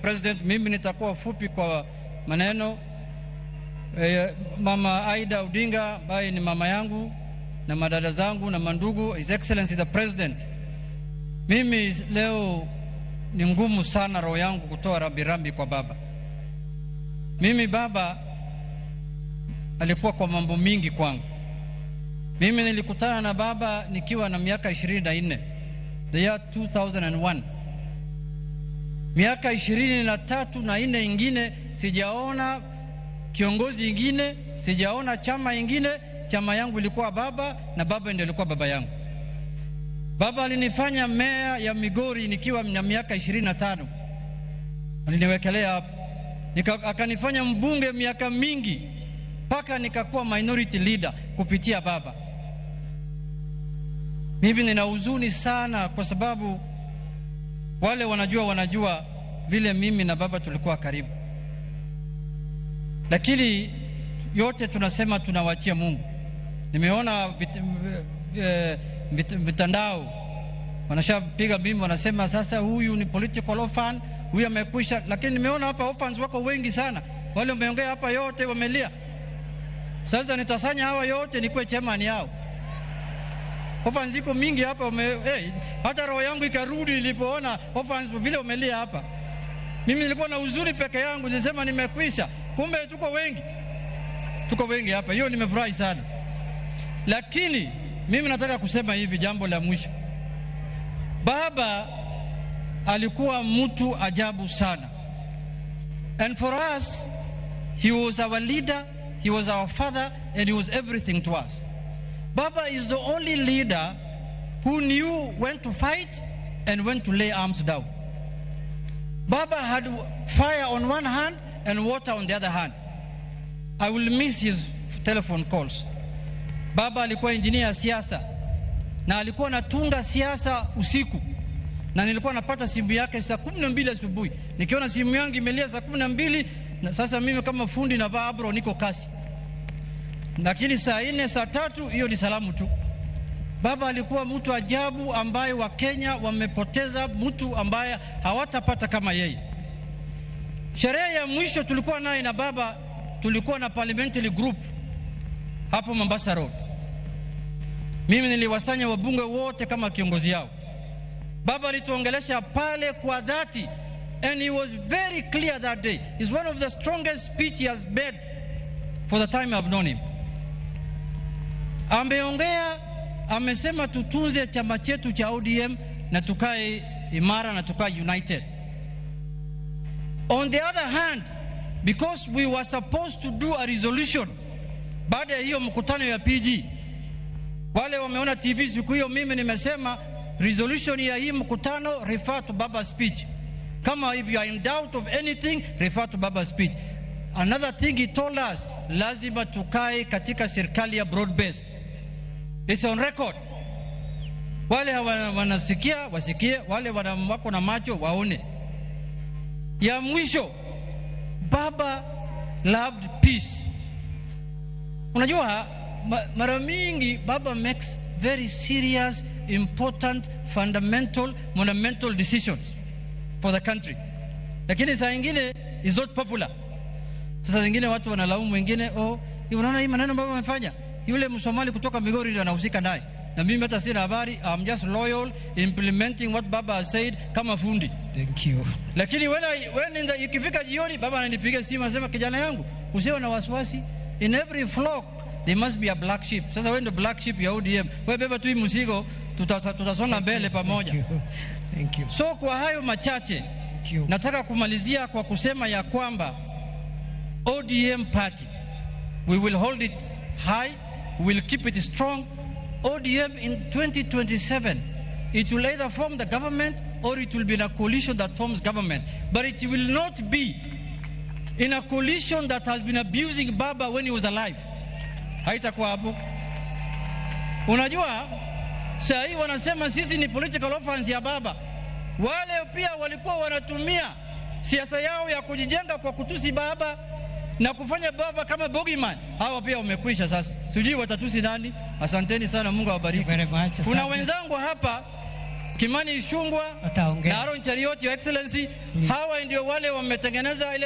President, mimi nitakuwa fupi kwa maneno. Mama Aida Odinga ambaye ni mama yangu na madada zangu na mandugu, His Excellency the President, mimi leo ni ngumu sana roho yangu kutoa rambirambi kwa baba. Mimi baba alikuwa kwa mambo mingi kwangu. Mimi nilikutana na baba nikiwa na miaka 24, the year 2001. Miaka 23 na nne ingine sijaona kiongozi ingine, sijaona chama ingine. Chama yangu ilikuwa baba na baba ndiye alikuwa baba yangu. Baba alinifanya meya ya Migori nikiwa na miaka 25, aliniwekelea hapo, akanifanya mbunge miaka mingi mpaka nikakuwa minority leader kupitia baba. Mimi nina huzuni sana kwa sababu wale wanajua vile mimi na baba tulikuwa karibu, lakini yote tunasema tunawachia Mungu. Nimeona mitandao wanashapiga bimbo, wanasema sasa huyu ni political orphan, huyu amekwisha. Lakini nimeona hapa orphans wako wengi sana, wale wameongea hapa yote wamelia. Sasa nitasanya hawa yote nikuwe chairman yao. Orphans ziko mingi hapa hey, hata roho yangu ikarudi nilipoona orphans vile wamelia hapa. Mimi nilikuwa na huzuni peke yangu, nilisema nimekwisha, kumbe tuko wengi, tuko wengi hapa. Hiyo nimefurahi sana, lakini mimi nataka kusema hivi, jambo la mwisho. Baba alikuwa mtu ajabu sana, and for us he was our leader, he was our father, and he was everything to us. Baba is the only leader who knew when to fight and when to lay arms down. Baba had fire on one hand and water on the other hand. I will miss his telephone calls. Baba alikuwa engineer ya siasa na alikuwa anatunga siasa usiku, na nilikuwa napata simu yake saa 12 asubuhi. Nikiona simu yangu imelia saa 12, na sasa mimi kama fundi navaa apron niko kasi, lakini saa 4 saa 3 hiyo ni salamu tu. Baba alikuwa mtu ajabu ambaye Wakenya wamepoteza mtu ambaye hawatapata kama yeye. Sherehe ya mwisho tulikuwa naye na baba, tulikuwa na parliamentary group hapo Mombasa Road. Mimi niliwasanya wabunge wote kama kiongozi yao. Baba alituongelesha pale kwa dhati, and he was very clear that day. It's one of the strongest speech he has made for the time I've known him. Ameongea, amesema tutunze chama chetu cha ODM na tukae imara na tukae united. On the other hand, because we were supposed to do a resolution baada ya hiyo mkutano ya PG, wale wameona TV siku hiyo, mimi nimesema resolution ya hii mkutano, refer to Baba speech. Kama if you are in doubt of anything, refer to Baba speech. Another thing he told us, lazima tukae katika serikali ya broad based. It's on record. Wale wanasikia wasikie, wale wako na macho waone. Ya mwisho, Baba loved peace. Unajua mara mingi Baba makes very serious, important, fundamental, monumental decisions for the country, lakini saa ingine is not popular. Sasa zingine watu wanalaumu wengine, oh, unaona hii maneno baba amefanya, yule Msomali kutoka Migori ndio anahusika naye, na mimi hata sina habari. I'm just loyal implementing what Baba has said kama fundi. Thank you. Lakini when in the, ikifika jioni baba ananipigia simu anasema, kijana yangu, usiwe na wasiwasi, in every flock there must be a black sheep. Sasa wewe ndio black sheep ya ODM, wewe beba tu hii mzigo, tutasonga mbele pamoja. Thank you. Thank you. So kwa hayo machache, Thank you. nataka kumalizia kwa kusema ya kwamba ODM party, we will hold it high, we will keep it strong. ODM in 2027, it will either form the government or it will be in a coalition that forms government. But it will not be in a coalition that has been abusing Baba when he was alive. Haitakuwa hapo. Unajua, saa hii wanasema sisi ni political orphans ya Baba. Wale pia walikuwa wanatumia siasa yao ya kujijenga kwa kutusi Baba na kufanya Baba kama bogeyman. Hawa pia wamekwisha sasa, sijui watatusi nani. Asanteni sana, Mungu awabariki. Thank you very much. Kuna Asante. wenzangu hapa Kimani Ichung'wah Ataongea. na Aaron Cheruiyot, Your Excellency, hawa ndio wale wametengeneza ile